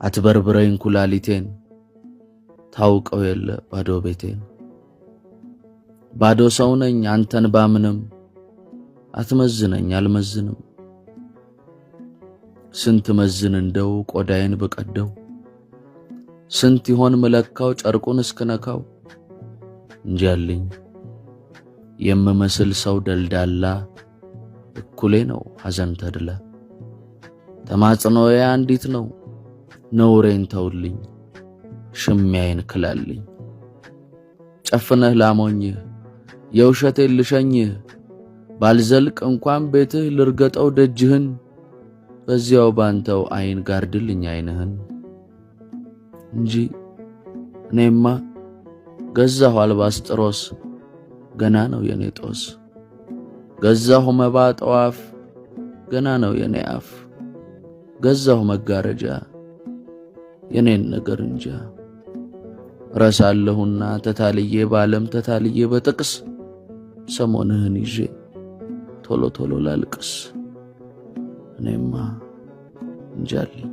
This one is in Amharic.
አትበርብረኝ ኩላሊቴን፣ ታውቀው የለ ባዶ ቤቴን። ባዶ ሰው ነኝ አንተን ባምንም፣ አትመዝነኝ አልመዝንም። ስንት መዝን እንደው ቆዳዬን ብቀደው፣ ስንት ይሆን ምለካው ጨርቁን እስክነካው። እንጃልኝ የምመስል ሰው ደልዳላ፣ እኩሌ ነው ሐዘን ተድላ። ተማጽኖዬ አንዲት ነው፣ ነውሬን ተውልኝ፣ ሽሚያዬን ክላልኝ። ጨፍነህ ላሞኝህ የውሸቴን ልሸኝህ፣ ባልዘልቅ እንኳን ቤትህ ልርገጠው ደጅህን፣ በዚያው ባንተው አይን ጋርድልኝ አይንህን። እንጂ እኔማ ገዛሁ አልባስጥሮስ፣ ገና ነው የኔ ጦስ። ገዛሁ መባ ጠዋፍ፣ ገና ነው የኔ አፍ። ገዛሁ መጋረጃ፣ የኔን ነገር እንጃ። ረሳለሁና ተታልዬ ባለም ተታልዬ በጥቅስ፣ ሰሞንህን ይዤ ቶሎ ቶሎ ላልቅስ። እኔማ እንጃልኝ።